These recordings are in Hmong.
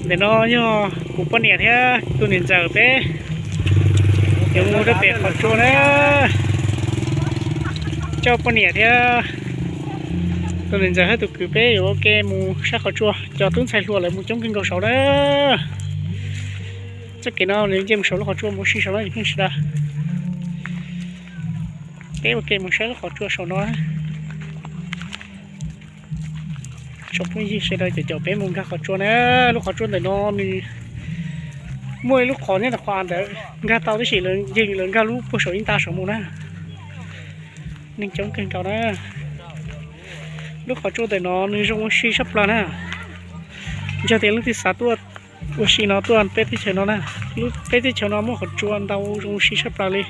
Ntawm no yog kuv poj niam thiab tus niam ntxawm peb yuav mus rau pem qhov tsua na. Coj poj niam thiab tus niam ntxawm thiab tus kwv peb yuav ua ke mus saib qhov tsua, cov tub ntxhais hluas lawv mus coob kawg nkaus saud na. Txoj kev no nws nce mus saum lub qhov tsua mus ua si saud na cov phooj ywg sawv daws. Peb ua ke mus saib lub qhov tsua saum no. Tsoom phooj ywg sawv daws, caum caum peb mus nkag qhov tsua na. Lub qhov tsua ntawm no nws muaj ib lub qhov nyob ntawm qhov av ntawd nkag tau tab sis lawv yeej lawv nkag lub puag saum ib nta saud mus na. Neeg coob kawg nkaus na. Lub qhov tsua ntawm no nws zoo ua si tshaj plaws na. Yog tias leej twg xav tuaj ua si no tuaj peb teb chaws no na, lub peb teb chaws no muaj qhov tsua ntau zoo ua si tshaj plaws li.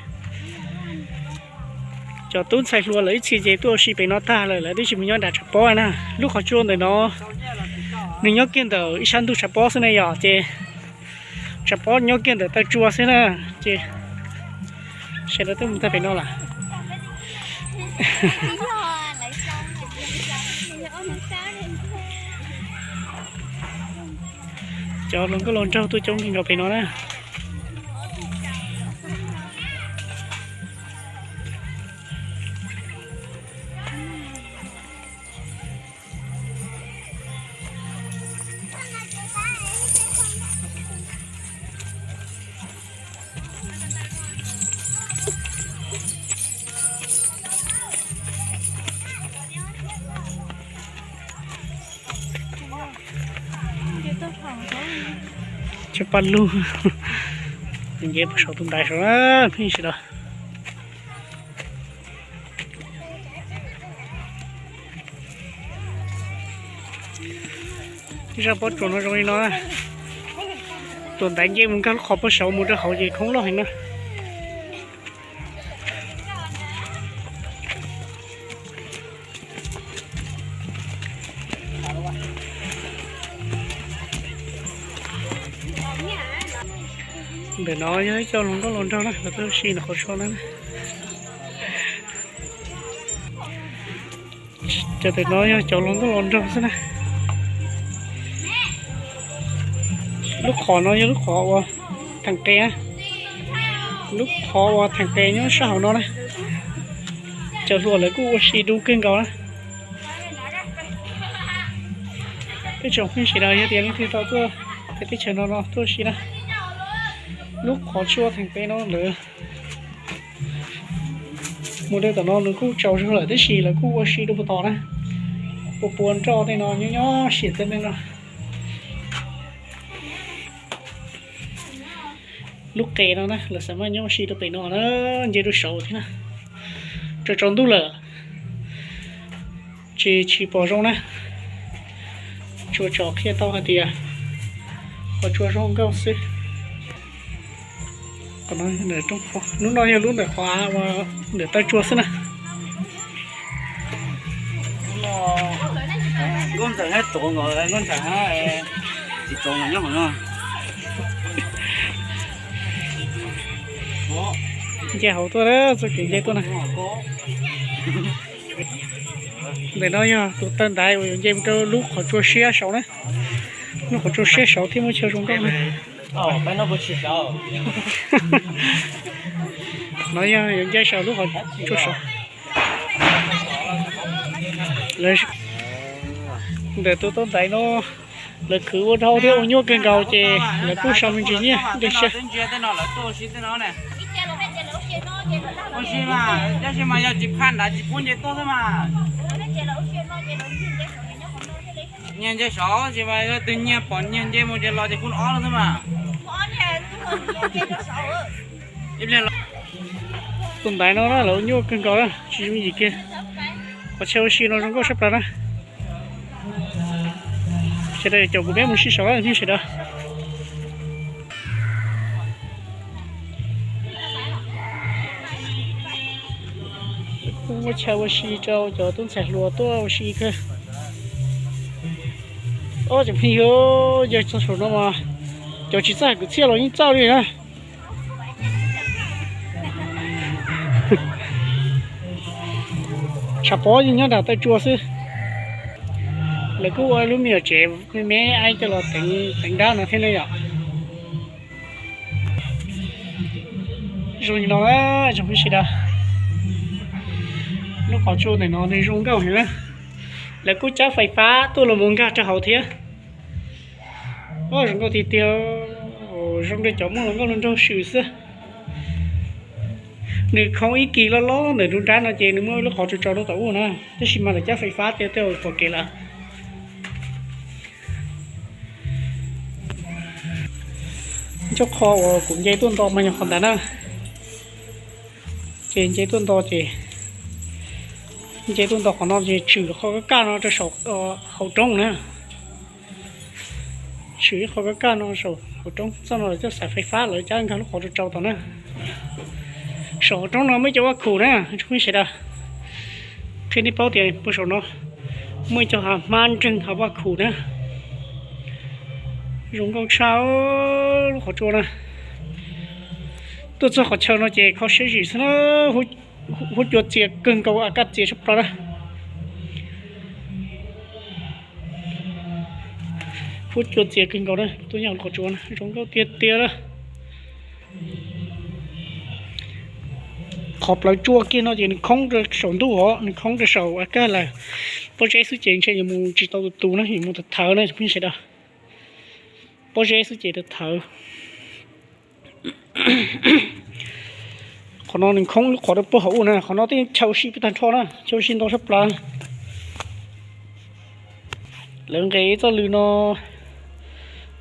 Cov tub ntxhais hluas lawv ib txhia ces tuaj ua si pem no tag lawm, lawv twb tsis mus nyob nram tshav pob na. Lub qhov tsua ntawm no nws nyob kiag ntawm ib sab ntug tshav pob xwb ne yom, ces tshav pob nyob kiag ntawm taw tsua xwb na. Ces sawv daws twb mus tag pem no lawm. Cov hluas nkauj hluas nraug tuaj coob kawg nkaus pem no na. Cov paj lug nce puag saum tus ntaiv saud na, pheej sawv daws. Zaj pob tsuas no zoo li no na. Tus ntaiv nce mus nkag lub qhov puag saud mus rau hauv ces khoob loj heev na. Ntawm no yog ib co hluas nkauj hluas nraug na, lawv tuaj ua si ntawm qhov tsua na. Cov ntawm no yog cov hluas nkauj hluas nraug xwb na. Lub qhov no yog lub qhov uas theem qe na. Lub qhov uas theem qe nyob sab hauv no na. Cov hluas lawv kuj ua si dub kawg nkaus na. Peb tsoom phooj ywg sawv daws yog tias leej twg tau tuaj pem teb chaws no no tuaj ua si na. Lub qhov tsua theem qe no lawv mus rau tom no nws kuj tsaus zog lawm tab sis lawv kuj ua si rau puag tod na. Puas puas nroj tej no nyob nyob siam tej no. Lub qe no na lawv xav maj nyob ua si rau pem no na, nce rau saud thiab na. Tsaus tsaus ntuj lawm tsis tsis pom zoo na. Tsuas tsom qhia tau hais tias qhov tsua zoo nkauj xwb. Qhov no, lub no yog lub ntawm qhov av uas ntawm taw tsua xwb na. Nkauj Ntxawm hab Tuam Nkauj Ntxawm hab tsis tau nyob hauv no. Nce hauv tuaj, txoj kev nce tuaj na. Ntawm no yog tus taw ntaiv uas yuav nce mus rau lub qhov tsua siab saud na. Lub qhov tsua siab saud thiaj muaj chaw zoo nkauj na. No yog yuav nce saum lub qhov tsua saud. Ntawm tus taw ntaiv no lawv khwv ua dhau thiab ua nyuaj kawg nkaus ces lawv kuj sau me ntsis nyiaj dej siab. Nyiag nce saud tsis mas yog twg nyiag pom nyiag nce mus ces los ces kuj ob lawm xwb mas. Tus ntaiv no na lawv ua nyuaj kawg nkaus na, tsis yooj yim kiag. Qhov chaw ua si no zoo nkauj sab plaws na. Sawv daws caum kuv peb mus si saud na sawv daws. Kuj muaj chaw ua si rau cov tub ntxhais hluas tuaj ua si kawg. Ob tsoom phooj ywg, yog txog saum no mas cov tsis txawj hais kwv txhiaj los yeej txawj li na. Tshav pob yeej nyob nram taw tsua xwb. Lawv kuj ua lub me nyuam tsev me me coj los teev dab no thiab ne yom. Zoo li no, zoo pheej sawv daws. Lub qhov tsua ntawm no nws zoo nkauj heev na. Lawv kuj cab fais fab tuaj los mus nkag rau hauv thiab. Zoo nkauj tiag tiag, zoo rau cov muaj hluas nkauj hluas nraug swm xwb. Nws khoob ib kis loj loj ntawm nruab nrab no ces nws muaj lub qhov tsua tsau rau tom ub na, tab sis mas lawv cab fais fab tias tej pom kev lawm. Ncauj qho uas kuv nce tuaj nto mas yog qhov ntawd na. Ces nce tuaj nto ces, nce tuaj nto qhov no ces tshwm qhov kaj kaj no rau saum hauv roob na. Tshwm ib qho kaj kaj no saum hauv roob, txoj no lawv coj xav fais fab lawv cab nkag lub qhov tsua tsau tod na. Saum hauv roob no muaj ib co vaj khum na, tsoom phooj ywg sawv daws. Qhia nej paub tias puag saum no muaj ib co hav hmab ntseeg hav vaj khum na. Zoo nkauj tshaj lub qhov tsua na. Tuaj txog qhov chaw no ces kho siab zim xwb na. Huab cua txias kawg nkaus, a kaj txias tshaj plaws na. Huab cua txias kawg nkaus na, tuaj nyob lub qhov tsua na zoo nkauj tiag tiag na. Qhov plawv tsua kiag no ces nws khoob rau saum ntuj os, nws khoob rau saum a kaj lawm. Pob zeb xwb ces ntshe yuav mus tsis tau tus tus na, yuav mus tawv thawv na tsoom phooj ywg sawv daws. Pob zeb xwb ces tawv thawv. Qhov no nws khoob lub qhov rau puag hauv ub na, qhov no tej chaw ua si puag tag nrho na, chaw ua si ntau tshaj plaws. Lawv nqes txoj lw no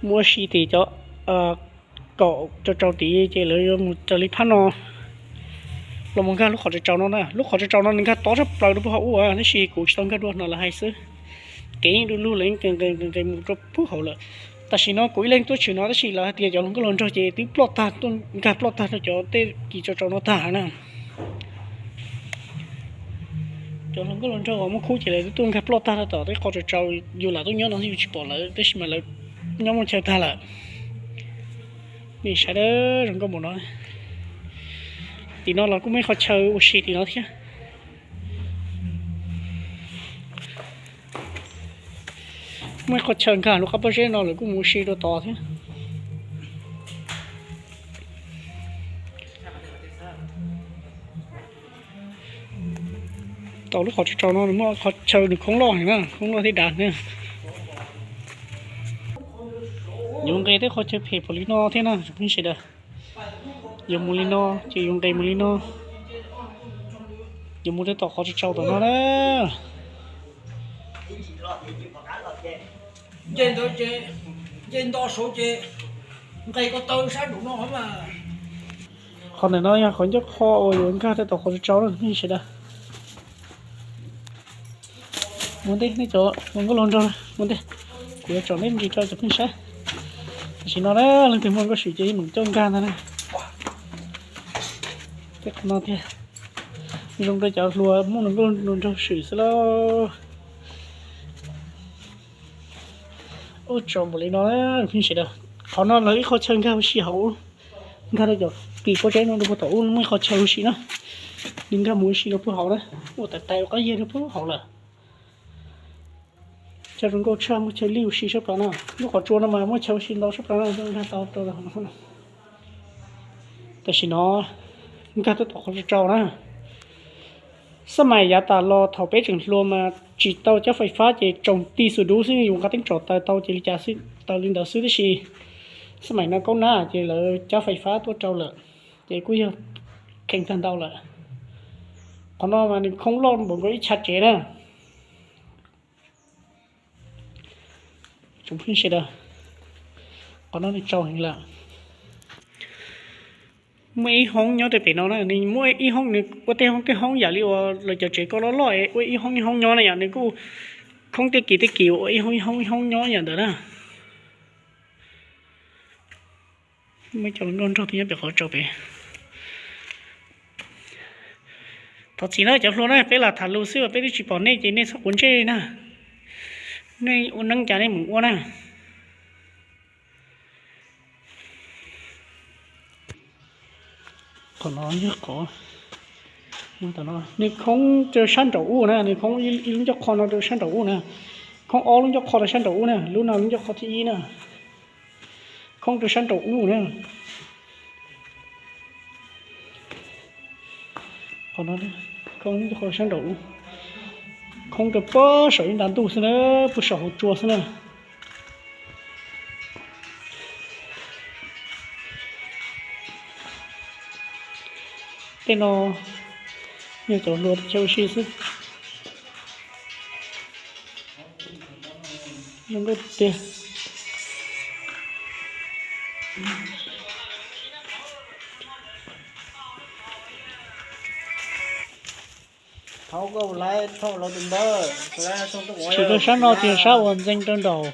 mus ua si tim cov kaum rau rau tid ces lawv yuav mus raws li phab no los mus nkag lub qhov tsua tsau no na. Lub qhov tsua tsau no nws nkag tob tshaj plaws rau puag hauv ub, tab sis kuv tsis tau nkag dua no lawv hais xwb. Kev yeej du lug lawv yeej nqes nqes mus rau puag hauv lawm. Tam sim no kuv ib leeg tuaj tshwm no tab sis lawv hais tias cov hluas nkauj hluas nraug ces twb ploj tag, tuaj nkag ploj tag rau cov tej kis tsau tsau no tag na. Cov hluas nkauj hluas nraug uas muaj khub ces lawv twb tuaj nkag ploj tag rau tom tej qhov tsua tsau, yus lam tuaj nyob no yus tsis pom lawv, tab sis mas lawv nyob muaj chaw tag lawm. Nej saib, zoo nkauj npaum no. Tim no los kuj muaj ib qho chaw ua si tim no thiab. Muaj ib qho chaw nkag lub qab pob zeb no lawv kuj mus ua si rau tod thiab. Tom lub qhov tsua tsau no nws muaj qhov chaw nws khoob loj heev na, khoob loj thiab dav na. Yuav nqe tej qhov chaw phem pom li no thiab na tsoom phooj ywg sawv daws. Yuav mus li no ces yuav nqes mus li no, yuav mus rau tom qhov tsua tsau tom no na. Nce ntawd ces, nce nto saud ces nqes ko taw sab nraum no. Qhov ntawm no yog qhov ncauj qho uas yuav nkag rau tom qhov tsua tsau na tsoom phooj ywg sawv daws. Mus ntej nej cov hluas nkauj hluas nraug, mus ntej, kuv yuav tsom nej ntsis rau cov pheej saib. Tam sim no na leej twg muaj nkauj swm ces yeej meem coj nkag ntag na. Tej qhov no tiag, zoo rau cov hluas muaj hluas nkauj hluas nraug swm xwb lauj. Ua tsaus npaum li no na pheej sawv daws. Qhov no lawv ib qho chaw nkag ua si hauv, nkag rau cov kis pob zeb no rau puag tom ub muaj ib qho chaw ua si na. Nws nkag mus ua si rau puag hauv na, ua tais tais ua qab yiag rau puag hauv lawm. Chaw zoo nkauj tshaj, muaj chaw lij ua si sab plaws na. Lub qhov tsua no mas muaj chaw ua si ntau sab plaws na, nkag tau rau. Tam sim no nkag tuaj tom qhov tsua tsau na. Xab mais yav tas los thaum peb tseem hluas mas tsis tau cab fais fab ces tsaus nti xu dub xwb, yus nqa teeb tsom taws tau ces li cas xwb, taws li ntawd xwb, tab sis xab mais no kaub nab ces lawv cab fais fab tuaj rau lawm, ces kuj yog kheev tag ntau lawm. Qhov no mas nws khoob loj npaum nkaus ib chav tsev na. Tsoom phooj ywg sawv daws, qhov no nws tsaus heev lawm. Muaj ib hoob nyob rau pem no na, nws muaj ib hoob, nws ua tej hoob tej hoob yam li uas lawv cov tsev ko loj loj es ua ib hoob ib hoob nyob na yom, nws kuj khoob tej kis tej kis ua ib hoob ib hoob ib hoob nyob yam ntawd na. Muaj cov hluas nkauj nraug twb nyob pem qhov tsua pem. Thov txim na cov hluas na, peb lam tham lus xwb, peb twb tsis pom nej ces nej txhob quav ntsej na. Nej ua neeb cas nej mus ua na. Qhov no yog qhov, nws khoob rau sab nraum ub na, nws khoob ib lub ncauj qho no rau sab nraum ub na. Khoob ob lub ncauj qho rau sab nraum ub na, lub no lub ncauj qho thib ib na. Khoob rau sab nraum ub na. Qhov no, khoob ncauj qho sab nraum ub. Khoob rau puag saum ib nta ntuj xwb na, puag saum hauv tsua xwb na. Tej no yog cov hluas teb chaws ua si xwb. Zoo nkauj tiag. Tshwm rau sab no ces sab uas ntxeev rau nraum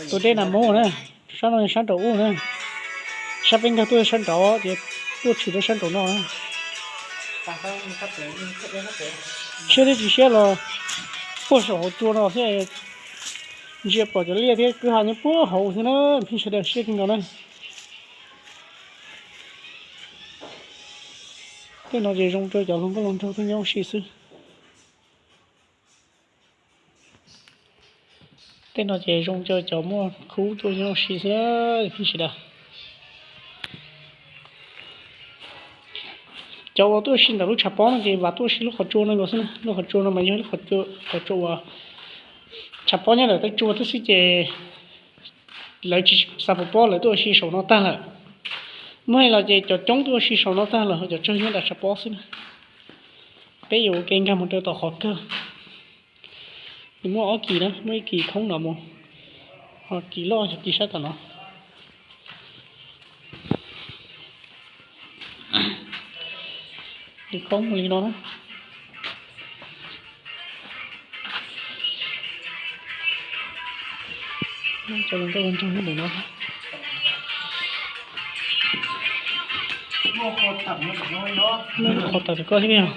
tus dej Nas Mub na. Sab no sab nraum ub na. Sab peb nkag tuaj sab nraud ces tuaj tshwm rau sab nraum no. Siab thiab tsis siab los puag saum hauv tsua no thiab. Ntsia pom cov liaj thiab kwj ha nyob puag hauv xwb na, pheej sawv daws siab kawg nkaus na. Tej no ces zoo rau cov hluas nkauj hluas nraug tuaj nyob ua si xwb. Tej no ces zoo rau cov muaj khub tuaj nyob ua si xwb, pheej sawv daws. Cov uas tuaj ua si ntawm lub tshav pob no ces vam tuaj ua si lub qhov tsua no nkaus xwb na. Lub qhov tsua no mas yog lub qhov tsua uas tshav pob nyob ntawm tej tsua tib si ces lawv tsis xav pov pob, lawv tuaj ua si saum no tag lawm. Muaj hais los ces cov coob tuaj ua si saum no tag lawm, cov tsawg nyob nram tshav pob xwb na. Peb yuav ua ke nkag mus rau tom qhov kawg. Nws muaj ob kis na, muaj ib kis khoob no mus, ho kis loj yog kis sab tom no. Kis khoob li no na. Cov hluas nkauj hluas nraug nyob ntawm no. Muaj qhov tawm rau koj thiab.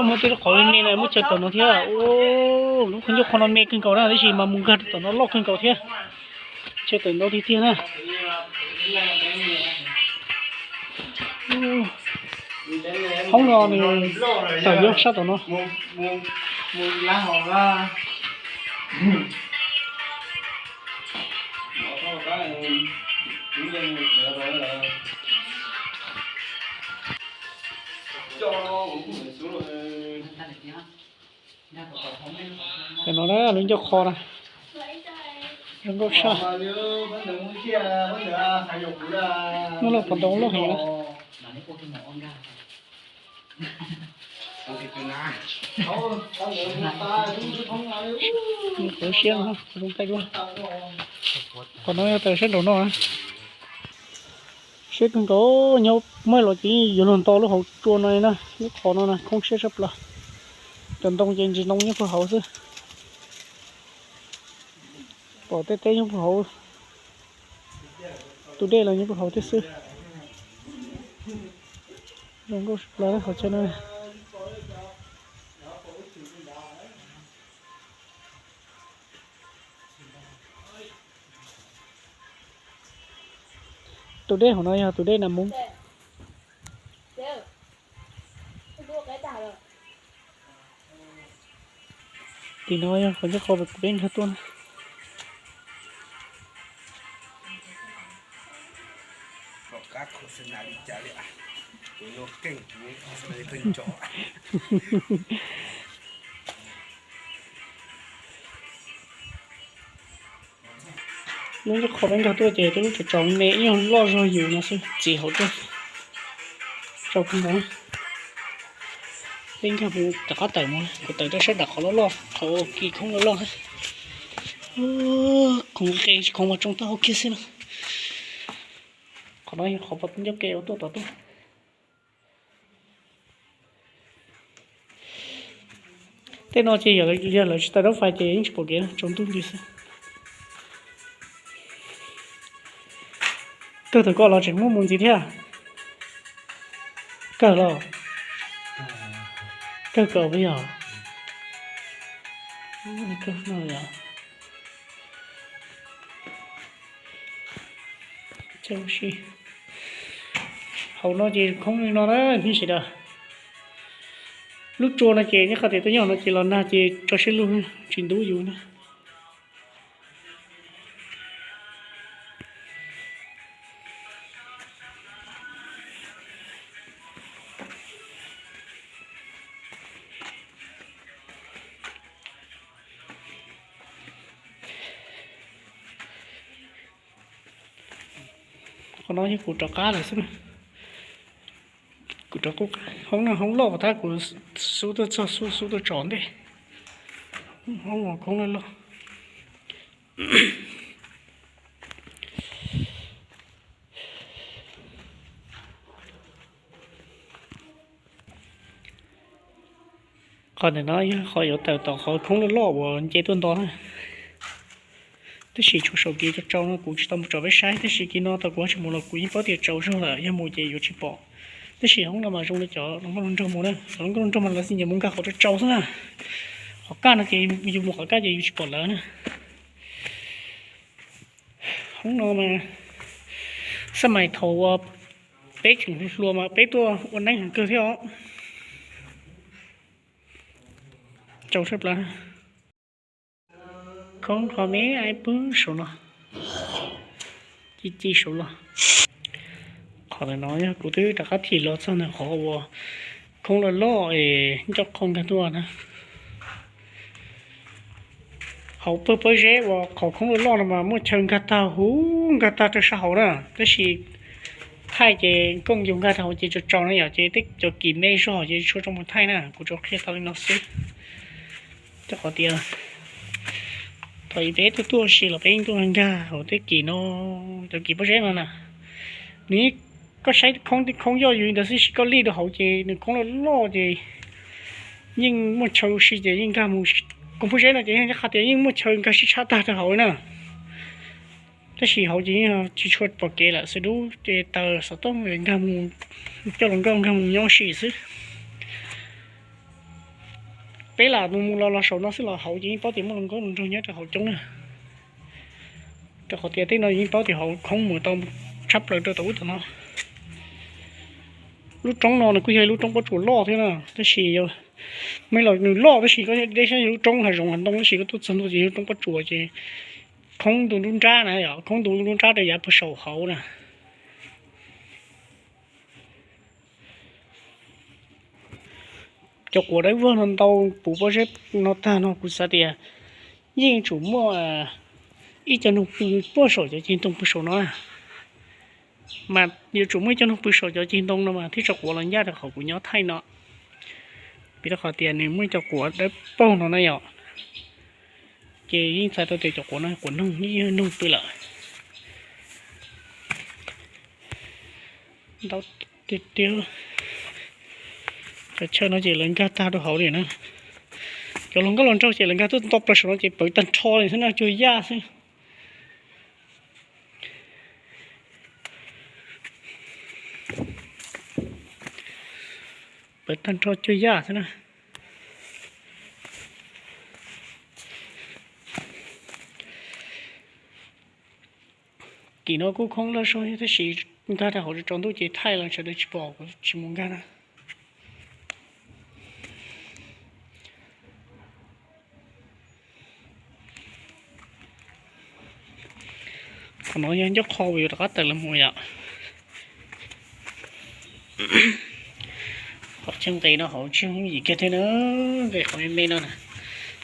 Muaj tej lub qhov me me na, muaj chaw tawm no thiab. Lub qhov ncauj qhov no me kawg nkaus na, tab sis mas mus nkag rau tom no loj kawg nkaus thiab. Chaw tawm ntau tiag tiag na. Hoob no nws tawm nyob sab tom no. Tam no na lub ncauj qho na, zoo nkauj tshaj. Muaj loj pov ntoo loj heev na. Kuv siab no zoo nqaij dua. Qhov no yog tawm sab nraum no na. Siab kawg nkaus, nyob muaj los ces yuav luag nto lub hauv tsua no na, lub qhov no na khoob siab tshaj plaws. Cov ntoo ces ntsis ntoo nyob puag hauv xwb. Pom tej teb nyob puag hauv, tus dej los nyob puag hauv thiab xwb. Zoo nkauj tshaj plaws qhov chaw no. Tus dej hauv no yog tus dej Nas Mub. Tim no yog qhov ncauj qho uas peb nkag tuaj na. Lub ncauj qho peb nkag tuaj ces tej lub tsaus tsaus me ib nyuag loj zog yus no xwb, txiv hauv tuaj. Tsaus kawg nkaus. Peb nkag mus rov qab tawm mus, kuv tawm rau sab nram qhov loj loj, qhov kis khoob loj loj thiab. Khoom qe tsis khoom mas tsoo tau hauv kiag xwb na. Qhov no yog qhov pas ncauj ke uas tuaj tom tuaj. Tej no ces yog lawv tsis tawm rab fais ces yeej tsis pom kev, tsaus ntuj nti xwb. Kawg thaum koj los tseem muaj mus ntxiv thiab. Kawg los, kawg kawg yog. Hauv no ces khoob li no na peb sawv daws. Lub tsua no ces nyob qhov tias tuaj nyob no ces los nag ces tso siab lug tsis ntub yus na. Qhov no yog kuv rov qab lawm xwb. Kuv rov qab hoob no hoob loj tab kuv xub tuaj txog xub xub tuaj tso ntej. Hoob ua khoob loj loj. Qhov ntawm no yog qhov yuav tawm tom qhov khoob loj loj uas nce tuaj nto na. Tab sis tshuav saum kev tsau tsau no kuv tsis tau mus tsom peb saib, tab sis kev no tau kuv tsis mus los kuv yeej paub tias tsau zog lawm, yog mus ces yuav tsis pom. Tab sis hoob no mas zoo li cov hluas nkauj hluas nraug mus na, cov hluas nkauj hluas nraug mas lawv xij nyiam mus nkag qhov tsau tsau xwb na. Qhov kaj no ces yus mus qhov kaj ces yus tsis pom lawv na. Hoob no mas xab mais thaum uas peb tseem hluas hluas mas peb tuaj ua neeb heev kawg thiab os. Tsau sab plaws. Khoob qhov me pw saum no, ci ci saum los. Qhov ntawm no yog kuv twb rov qab thim los txog ntawm qhov uas khoob loj loj es ncauj qhov nkag tuaj na. Hauv pawg pob zeb uas qhov khoob loj loj no mas muaj chaw nkag tag huv, nkag tag rau sab hauv na, tab sis thaij ces koj yus nkag rau hauv ces tsau tsau na yom, ces tej cov kis me zog ces tshuav tso mus thaij na, kuv tsuas qhia tau li no xwb. Rau qhov tias thaum peb tuaj tuaj si los peb yeej tuaj nkag hauv tej kis no, cov kis pob zeb no na. Nws, koj saib khoob tej khoob yoj yus ntawd xwb, sis koj lij rau hauv ces nws khoob loj loj ces yeej muaj chaw ua si ces yeej nkag mus. Koog pob zeb no ces yog qhov tias yeej muaj chaw nkag sib tshab tag rau hauv na. Tab sis hauv ces yeej tsis tshua pom kev lawm, xwb dub ces taws xov tooj nkag mus, coj hluas nkauj nkag mus nyob si xwb. Peb lam mus mus los los saum no xwb los hauv ces yeej paub tias muaj hluas nkauj hluas nraug nyob rau hauv coob na. Rau qhov tias tej no yeej paub tias hauv khoob mus tau tshab plaws rau tom ub tom no. Lub roob no nws kuj yog lub roob pob tsuas loj thiab na, tab sis yog, muaj los nws loj tab sis koj deb sab yog lub roob hav zoov hav ntoo, tab sis koj tuaj txog ntua ces yog lub roob pob tsuas ces khoob ntu nruab nrab na yom, khoob ntu nruab nrab rau yav puag saum hauv na. Cov quav dawb vog no ntau puv pob zeb no tag no kuv xav tias yeej tsum muaj ib co noog pw puag saum cov ceg ntoo pw saum no na. Mas yuav tsum muaj ib co noog pw saum cov ceg ntoo no mas thiaj tso quav los ncaj rau qhov kuv nyob thaij no. Vim rau qhov tias nws muaj ib co quav dawb paug no na yom, ces yeej txhais tau tias cov quav no quav noog, yeej yog noog pw lawm. Ntau tiag tiag. Cov chaw no ces lawv nkag tag rau hauv li na. Cov hluas nkauj hluas nraug ces lawv nkag tuaj nto plaws saum no ces pawv tag nrho li xwb na, cuag yaj xwb. Pawv tag nrho cuag yaj xwb na. Kis no kuj khoob loj zog tab sis nkag rau hauv tsaus ntuj ces thaij los sawv daws tsis pom, kuv tsis mus nkag na. Qhov no yog ncauj qho uas yuav rov qab tawm los mus yom. Qhov chaw nqis no hauv tsis yooj yim kiag thiab na, nqis qhov me me no na,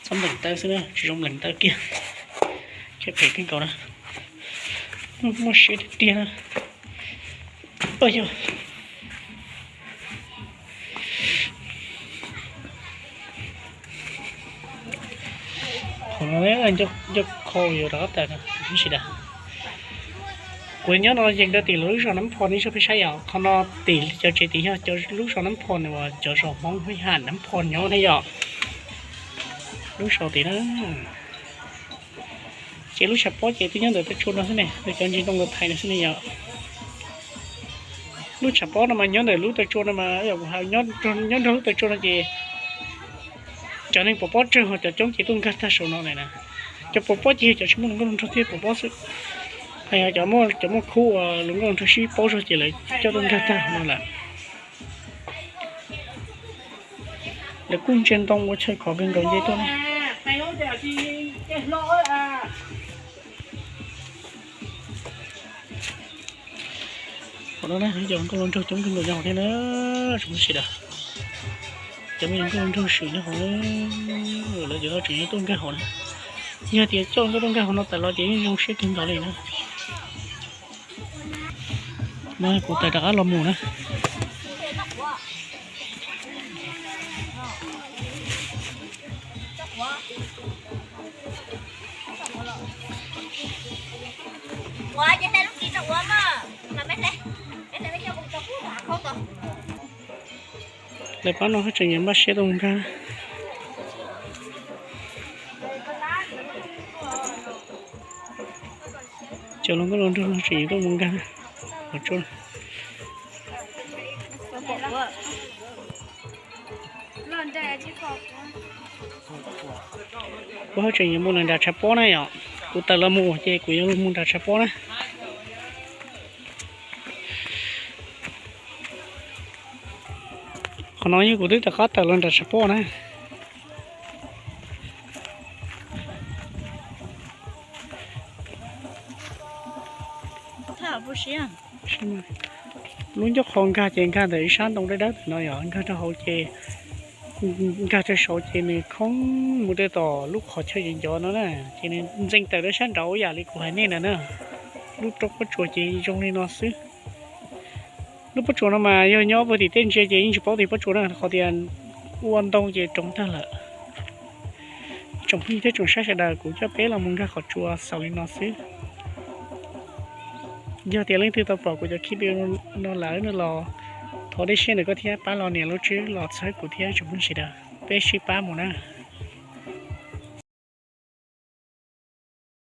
txhob nplees taw xwb na, tsis zoo nplees taw kiag. Chaw phem kawg nkaus na, muaj siab tiag tiag na. Qhov no ncauj qho yuav rov qab tawm no, tsis da. Kuv nyob no yees rau tim lawv lub zos Nab Pho, nej tsoom peb saib yom, qhov no tim cov tsev tim yog cov lub zos Nab Pho uas cov zos Hmoob Hwj Ham Nab Pho nyob thiab yom. Lub zos tim na, ces lub tshav pob ces twb nyob ntawm tej tsua no xwb ne, cov ntsis ntoo ntawd thaiv no xwb ne yom. Lub tshav pob no mas nyob ntawm lub taw tsua no mas, yog kuv hais nyob nrog lub taw tsua no ces cov neeg pov pob tsawg ho cov coob ces tuaj nkag tag saum no na. Cov pov pob ces yog cov tsis muaj hluas nkauj hluas nraug thiaj pov pob xwb. Hais cov muaj, cov muaj khub uas hluas nkauj hluas nraug sib paub zog ces lawv coj tuaj nkag tag no lawm. Lawv kuj ntsia ntoo ua chaw khov kawg nkaus nce tuaj na. Qhov no na yog nkauj hluas nraug coob kawg nkaus nyob hauv thiab na, tsoom sawv daws. Cov me nyuam nkauj hluas nraug swm nyob hauv, lawv cov no tseem yuav tuaj nkag hauv na. Yog tias coj nkauj tuaj nkag hauv no tawm los ces yeej zoo siab kawg nkaus li na. No kuv tawm rov qab los mus na. Lawv pab no tseem yuav npaj siab tuaj mus nkag. Cov hluas nkauj hluas nraug no tseem yuav tuaj mus nkag. Kuv ho tseem yuav mus nram tshav pob na yom. Kuv tawm los mus ces kuv yuav mus nram tshav pob na. Qhov no yog kuv twb rov qab tawm los nram tshav pob na. Lub ncauj qhov nkag ces nkag ntawm ib sab ntoo dawb dawb no yom, nkag rau hauv ces nkag rau saud ces nws khoob mus rau tom lub qhov chaw ncov no na, ces nws ntxeev tawm rau sab nraud ib yam li kuv hais nej ntawd na. Lub roob pob tsuas ces zoo li no xwb. Lub pob tsuas no mas yog nyob puag tim tej ntsia ces yeej tsis paub tias pob tsuas na, qhov tias ua ntoo ces roos tag lawm. Tsoom phooj ywg thiab tsoom saib sawv daws, kuv coj peb los mus nkag qhov tsua xaus li no xwb. Yog tias leej twg tau pom kuv cov clip no lawm no los thov dej siab ntawm koj thiab pab los nias lub tswb los txhawb kuv thiab tsoom phooj ywg sawv daws, peb sib pab mus na.